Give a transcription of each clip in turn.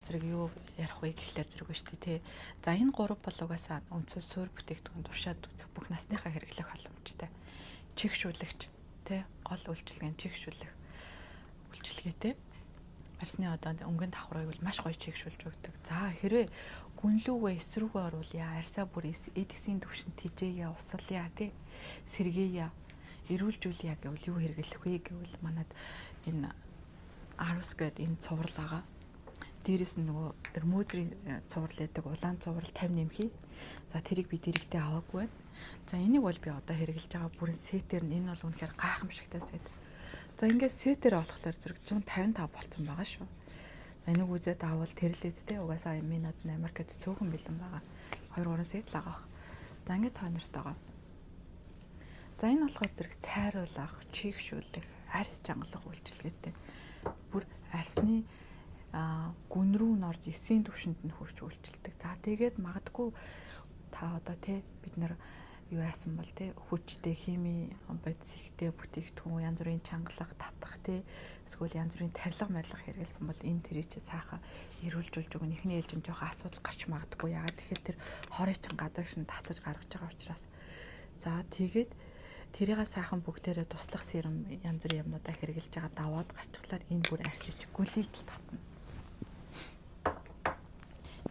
Зэрэг юу ярих вэ гэхлээр зэрэг ба шүү дээ, тий. За, энэ гурав бол угаасаа үндсэн суурь бүтээгдэхүүн, туршаад үзэх, бүх насныхаа хэрэглэх боломжтой. Чийгшүүлэгч, тий, гол үйлчилгээ нь чийгшүүлэх үйлчилгээтэй. Арьсны одоо өнгөн давхрыг бол маш гоё чийгшүүлж өгдөг. За, хэрвээ гүнлүүгээ эсрүүгээ оруулъя, арьсаа бүр эд эсийн төвшөнд тижээе, усалъя, тий, сэргээе, эрүүлжүүлье гэвэл юу хэрэглэх вэ гэвэл манад энэ Арус гээд энэ цуврал байгаа. Дээрээс нь нөгөө эрмөөзрийн цуврал гэдэг улаан цуврал 50 нэмхий. За, тэрийг би дэрэгдээ аваагүй байна. За, энийг бол би одоо хэрэглэж байгаа бүрэн set ээр нь энэ бол үнэхээр гайхамшигтай set. За, ингээд set ээр олохлоор зэрэг 155 болцсон байгаа шүү. За, энийг үзээд авал тэрлээдтэй, угаасаа минад Америкт цөөхөн бэлэн байгаа. 2 3 set л байгаа. За, ингээд та нарт байгаа. За, энэ болохоор зэрэг цайруулах, чийгшүүлэх, арьс чангалах үйлчилгээтэй. Бүр арьсны гүн рүү н орж эсийн түвшинд нь хүрч үйлчилдэг. За, тэгээд магадгүй та одоо, тий, бид нар юу яасан бол, тий, хүчтэй хими бодис ихтэй бүтээгдэхүүн, янз бүрийн чангалах, татах, тий, эсвэл янз бүрийн тарилга марилга хэрэгэлсэн бол энэ тэрий чи сайхан эрүүлжүүлж өгнө. Эхний ээлжинд жоохон асуудал гарч магадгүй. Яагаад тэгэхээр тэр хорыг чин гадагш нь татаж гаргаж байгаа учраас. За, тэгээд тэрийг сайхан бүгдээрээ туслах serum, янз бүрийн юмнуудаа хэрэглэж байгаа даваад гарчглаар энэ бүр арьсыг гүлийтэл татна.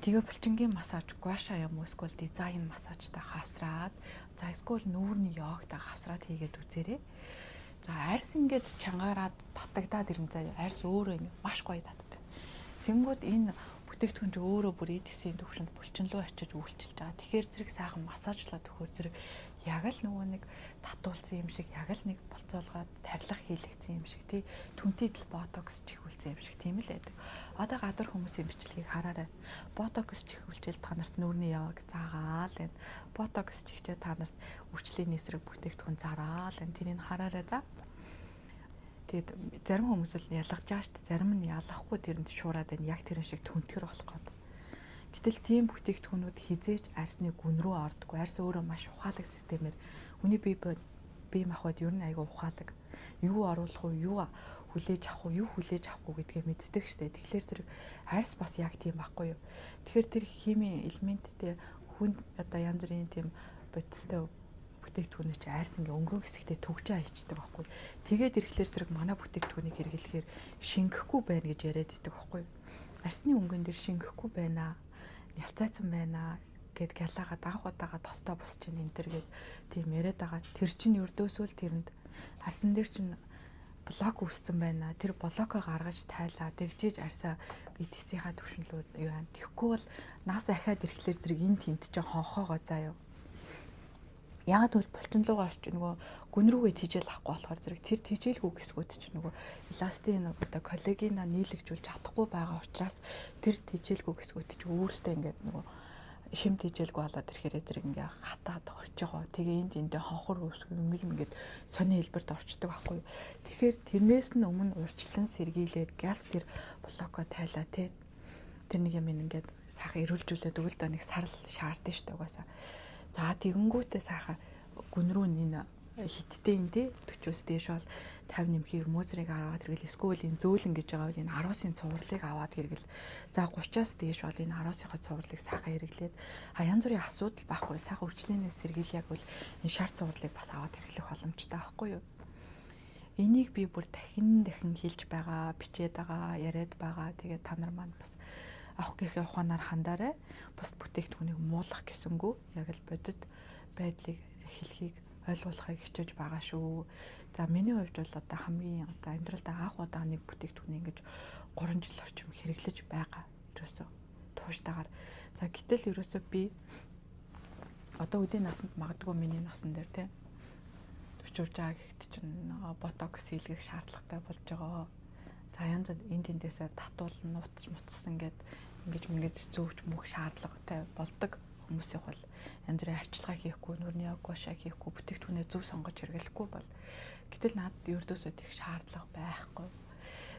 Тэгээ булчингийн массаж, gua sha юм уу, эсвэл дизайн массажтай хавсраад, за, эсвэл нүүрний йогтой хавсраад хийгээд үзээрэй. За, арьс ингээд чангаараад татагдаад ирэн заяа. Арьс өөрөө ингээд маш гоё татдаг. Тэнгүүд энэ бүтээгдэхүүн чи өөрөө бүр эд эсийн төвшөнд булчин руу очиж үйлчилж байгаа. Тэгэхээр зэрэг сайхан массажлаад өгөхөөр зэрэг яг л нөгөө нэг татуулсан юм шиг, яг л нэг болцоолгоод тарилга хийлэгдсэн юм шиг, тий, түнтэй л ботокс чихүүлсэн юм шиг тийм л байдаг. Одоо гадуур хүмүүсийн бичлэгийг хараарай. Ботокс чихүүлчихэл та нарт нүүрний йог заагаал байна. Ботокс чихчээ та нарт үрчлийн эсрэг бүтээгдэхүүн зараал байна. Тэрийг хараарай, за. Тэгээд зарим хүмүүс л ялгаж байгаа шүү дээ. Зарим нь ялахгүй тэрэнд шуураад байна. Яг тэрэн шиг түнтгэр болох гээд. Гэтэл тийм бүтээгдэхүүнүүд хизээч арьсны гүн рүү ордоггүй. Арьс өөрөө маш ухаалаг системээр, хүний бие махбод ер нь айгүй ухаалаг. Юу оруулах уу, юу хүлээж авах уу, юу хүлээж авахгүй гэдгээ мэддэг штэ. Тэгэхээр зэрэг арьс бас яг тийм байхгүй юу. Тэгэхээр тэр химийн элементтэй хүн одоо янз бүрийн тийм бодистой бүтээгдэхүүнээ чи арьс ингээ өнгөн хэсэгтээ түгжээ хайчдаг байхгүй. Тэгээд ирэхлээр зэрэг манай бүтээгдэхүүнийг хэрэглэхээр шингэхгүй байна гэж яриад идэг байхгүй. Арьсны өнгөн дээр шингэхгүй байна, ялцаацсан байна гэд гялаагаад анх удаага тостой босч ийн энэ төр гэд тийм яриад байгаа. Тэр чинь ердөөсөө л тэрэнд арьсан дээр чинь блок үүссэн байна. Тэр блокоо гаргаж тайлаа. Тэгжээж арьсаа эдисийнхаа төвшинлүүд юу яа. Тэгэхгүй бол нас ахаад ирэхлээр зэрэг энэ тент чинь хонхоогоо заа юу. Яагаад гэвэл булчин руугаа очиж нөгөө гүн рүүгээ тижэл авахгүй болохоор зэрэг тэр тижээлгүй хэсгүүд чинь нөгөө эластин, одоо коллагена нийлэгжүүлж чадахгүй байгаа учраас тэр тижээлгүй хэсгүүд чинь өөрөөсөө ингээд нөгөө шим тижээлгүй болоод ирэхээрээ зэрэг ингээ хатаад орж байгаа. Тэгээ энд эндээ хонхор үүсгэн ингэж ингээд сони хэлбэрт орчдөг байхгүй юу. Тэгэхээр тэрнээс нь өмнө урьдчилан сэргийлээд газ тэр блоко тайлаа, тий. Тэр нэг юм ингээд сайхан эрүүлжүүлээд өгөл дөө, нэг сарл шаардсан шүү дээ угаасаа. За, тэгэнгүүтээ сайхан гүн рүү энэ хиттэй энэ, тий, 40-оос дээш бол 50 нэмхий мөөзрийг аваад хэрэгэл, эсвэл энэ зөөлөн гэж байгаа бол энэ Арусын цувралыг аваад хэрэгэл. За, 30-аас дээш бол энэ Арусынхаа цувралыг сайхан хэрэглээд, а янз бүрийн асуудал байхгүй, сайхан үрчлэнээс сэргийл яг бол энэ шар цувралыг бас аваад хэрэглэх боломжтой байхгүй юу? Энийг би бүр дахин дахин хэлж байгаа, бичээд байгаа, яриад байгаа. Тэгээд та нар маань бас авах гэхээ ухаанаар хандаарай. Бус бүтээгдэхүүнийг муулах гэсэнгүү яг л бодит байдлыг хэлхийг, ойлгуулахыг хичээж байгаа шүү. За, миний хувьд бол одоо хамгийн одоо амьдралдаа анх удаа нэг бүтээгдэхүүнийг ингэж 3 жил орчим хэрэглэж байгаа. Ерөөсөө тууштайгаар. За, гэтэл ерөөсөө би одоо үдийн насанд, магадгүй миний насан дээр, те, 40 байгаа гэхэд чинь ботокс хийлгэх шаардлагатай болж байгаа. За, янз энэ тэндээсээ татуул нууц муцсан гэд ингэж ингэж зөөвч мөх шаардлагатай болдог хүмүүсийн бол янз бүрийн арчилгаа хийхгүй, нүрний gua sha хийхгүй, бүтээгдэхүүнээ зөв сонгож хэрэглэхгүй бол. Гэтэл надад ердөөсөө тех шаардлага байхгүй.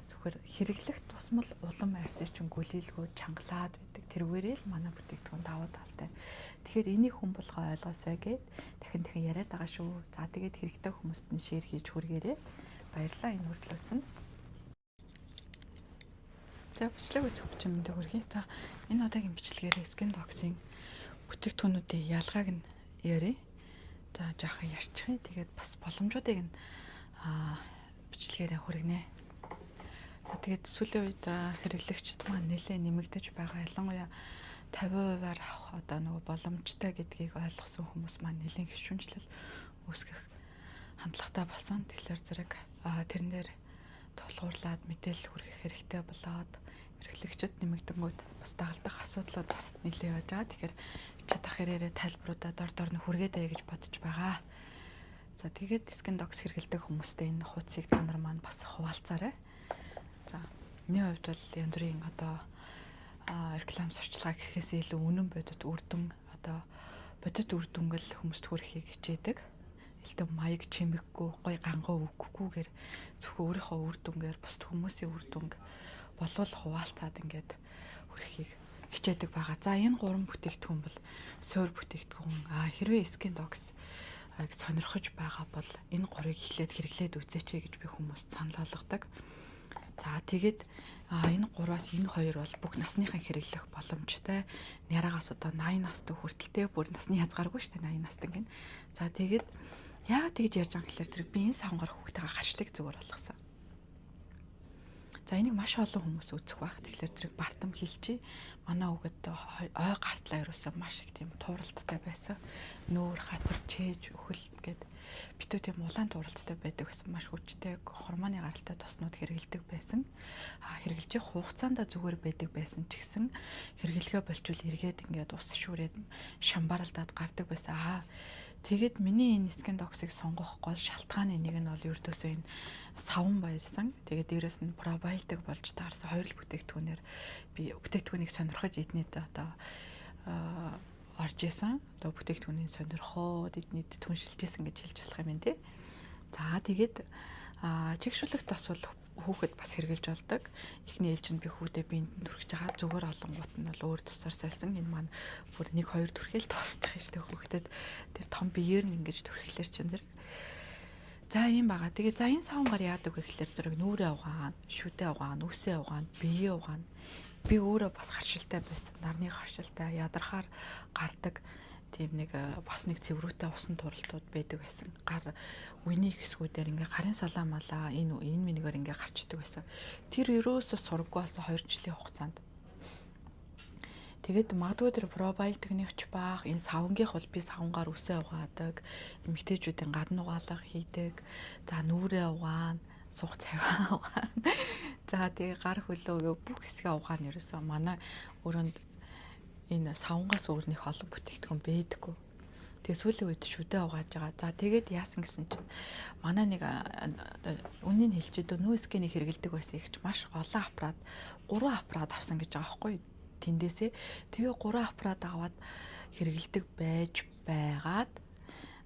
Зүгээр хэрэглэх тусмал улам арьсыг чинь гүлийлгөө чангалаад байдаг. Тэрвэрээ л манай бүтээгдэхүүн давуу талтай. Тэгэхээр энийг хүн болгоо ойлгоосай гэд дахин дахин яриад байгаа шүү. За, тэгээд хэрэгтэй хүмүүст нь share хийж хүргээрэй. Баярлалаа энэ хүртэл үзсэн. За, бичлэг үзэх хүчин мэндийг хүргэе. За, энэ удаагийн бичлэгээр Skin Dogs-ийн бүтээгдэхүүнүүдийн ялгааг нь ярья. За, жаахан ярьчихъя. Тэгээд бас боломжуудыг нь бичлэгээрээ хүргэнэ. За, тэгээд сүүлийн үед хэрэглэгчид маань нэлээд нэмэгдэж байгаа. Ялангуяа 50%-аар авах одоо нөгөө боломжтой гэдгийг ойлгосон хүмүүс маань нэлээд гишүүнчлэл үүсгэх хандлагатай болсон. Тэгэхээр зэрэг тэрэн дээр тулгуурлаад мэдээлэл хүргэх хэрэгтэй болоод эрхлэгчид нэмэгдэнгүүт бас дагалдах асуудлууд бас нэлээд байж байгаа. Тэгэхээр чадах хэрээрээ тайлбаруудаа дор дор нь хүргээд байя гэж бодож байгаа. За, тэгээд Skin Dogs хэрэглэдэг хүмүүстэй энэ хуудсыг та нар маань бас хуваалцаарай. За, миний хувьд бол янз бүрийн одоо реклам сурчлагаа гэхээс илүү үнэн бодит үр дүн, одоо бодит үр дүнгэл хүмүүст хүрэхийг хичээдэг. Элдв маяг чимэггүй, гой гангуу өгөхгүйгээр зөвхөн өөрийнхөө үр дүнгээр бусд хүмүүсийн үр дүнг болвол хуваалцаад ингээд хүрэхийг хичээдэг байгаа. За, энэ гурван бүтээгдэхүүн бол суурь бүтээгдэхүүн. А хэрвээ Skin Dogs сонирхож байгаа бол энэ гурыг эхлээд хэрэглээд үзээч гэж би хүмүүст санал болгодог. За, тэгээд энэ гурваас энэ хоёр бол бүх насныхан хэрэглэх боломжтой. Яраагаас одоо 80 настай хүртэлтэй, бүр насны хязгааргүй шүү дээ, 80 настай гин. За, тэгээд яагаад тэгж ярьж байгаа гэхээр зэрэг би энэ савнгаар хүүхдтэйгээ харшлыг зүгээр болгосон. За, энийг маш олон хүмүүс үзэх байх. Тэгэхээр зэрэг бартам хэлчихье. Манай хүүхэд ой гартлаа ерөөсөө маш их тийм тууралттай байсан. Нүүр, хатар, чээж, өхөл гээд битүү тийм улаан тууралттай байдаг гэсэн, маш хүчтэй хормоны гаралтай тоснууд хэрэгэлдэг байсан. А хэрэглэж хугацаанд зүгээр байдаг байсан ч гэсэн хэрэглэгээ болчвол эргээд ингээд ус шүүрээд шамбаралдаад гардаг байсан. Аа, тэгээд миний энэ Skin Dogs-ыг сонгох гол шалтгааны нэг нь бол ердөөсөө энэ саван байсан. Тэгээд дээрэс нь пробиотик болж таарсан хоёр л бүтээгдэхүүнээр би бүтээгдэхүүнийг сонирхож эднийд одоо орж исэн. Одоо бүтээгдэхүүнийг сонирхоод эднийд түншилжсэн гэж хэлж болох юм тий. За, тэгээд чигшүүлэх тос бол хүүхэд бас хэрэгжилж болдог. Эхний ээлжинд би хүүдээ биенд нь түрхэж байгаа. Зүгээр олонгууд нь бол өөр тусаар сольсон. Энэ маань бүр 1 2 түрхэл дуусчих юм шүү дээ хүүхдэд. Тэр том биеэр нь ингэж түрхлээр чинь зэрэг. За, ийм байгаа. Тэгээ за, энэ савнгаар яадаг вэ гэхлээр зэрэг нүүрээ угаана, шүдээ угаана, үсээ угаана, биеэ угаана. Би өөрөө бас харшилтай байсан. Нарны харшилтай, ядархаар гардаг тийм нэг бас нэг цэврүүтэй усан туралтууд байдаг байсан. Гар үений хэсгүүдээр ингээ гарын салаа малаа энэ энэ минийгээр ингээ гарчдаг байсан. Тэр ерөөсө сурггүй болсон 2 жилийн хугацаанд. Тэгээд магадгүй тэр пробиотикны ч баах, энэ савнгийнх бол би савнгаар үсээ угаадаг, эмэгтэйчүүдийн гадна угаалга хийдэг. За, нүрээ угаана, сух цавиа угаана. За, тэгээ гар хөлөөгөө бүх хэсгээ угаана ерөөсөө. Манай өрөөнд энэ савнгаас өөр нэг олон бүтээгдэхүүн байдаггүй. Тэгээ сүүлийн үед шүдэ угааж байгаа. За, тэгээд яасан гэсэн чинь манай нэг үннийг хэлчихэд нүүскэнийг хэрэгэлдэг байсан ихч маш олон аппарат, 3 аппарат авсан гэж байгаа байхгүй тэндээсээ. Тэгээ 3 аппарат аваад хэрэгэлдэг байж байгаад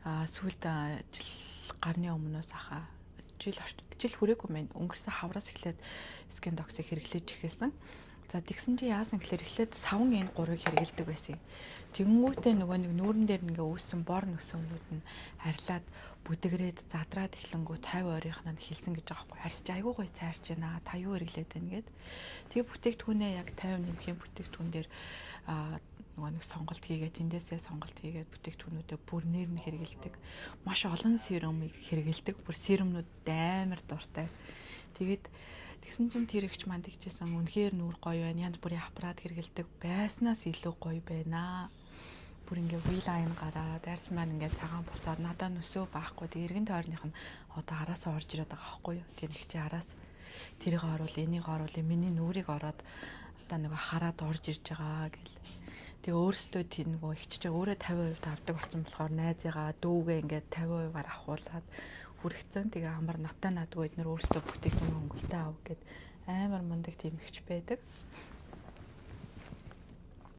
сүүлд жил гарны өмнөөс ахаа жил жил хүрээгүй мэн, өнгөрсөн хавраас эхлээд Skin Dogs-ыг хэрэглэж эхэлсэн. За, тэгсэн чи яасан гэхээр эхлээд савн энэ гурвыг хэрэгэлдэг байсан юм. Тэгэнгүүтээ нөгөө нэг нүүрэн дээр ингээ үүссэн бор нөсөөнүүд нь арилаад бүдгрээд задраад эхлэнгүү 50 ойрынх нь хэлсэн гэж байгаа байхгүй. Арьс чи айгуу гоё цайрч байна. Та юу хэрэглээд байна гэд. Тэгээ бүтээгдэхүүнээ яг 50 нэмхийн бүтээгдэхүүн дээр нөгөө нэг сонголт хийгээд, тэндээсээ сонголт хийгээд бүтээгдэхүүнүүдээ бүр нэр нь хэрэгэлдэг. Маш олон серумыг хэрэгэлдэг. Бүр серумнууд амар дуртай. Тэгээд тэгсэн чинь тэр ихч маань тэгжсэн, үнэхээр нүүр гоё байна. Янз бүрийн аппарат хэрэгэлдэг байснаас илүү гоё байна. Бүр ингээ V-line гараад арьс маань ингээ цагаан болцоод надаа нөсөө байхгүй. Тэг эргэн тойрных нь одоо араасаа орж ирээд байгаа байхгүй юу. Тэр их чи араас тэрийг оруул, энийг оруул, миний нүрийг ороод одоо нөгөө хараад орж ирж байгаа гэл. Тэгээ өөрсдөө тийм нөгөө ихч чи өөрөө 50% авдаг болсон болохоор найзыгаа дүүгээ ингээд 50%-аар авахуулаад хүргэцэн. Тэгээ амар натаа наадгүй эднэр өөрсдөө бүтээгдэхүүн хөнгөлтөө ав гэд амар мундаг тийм ихч байдаг.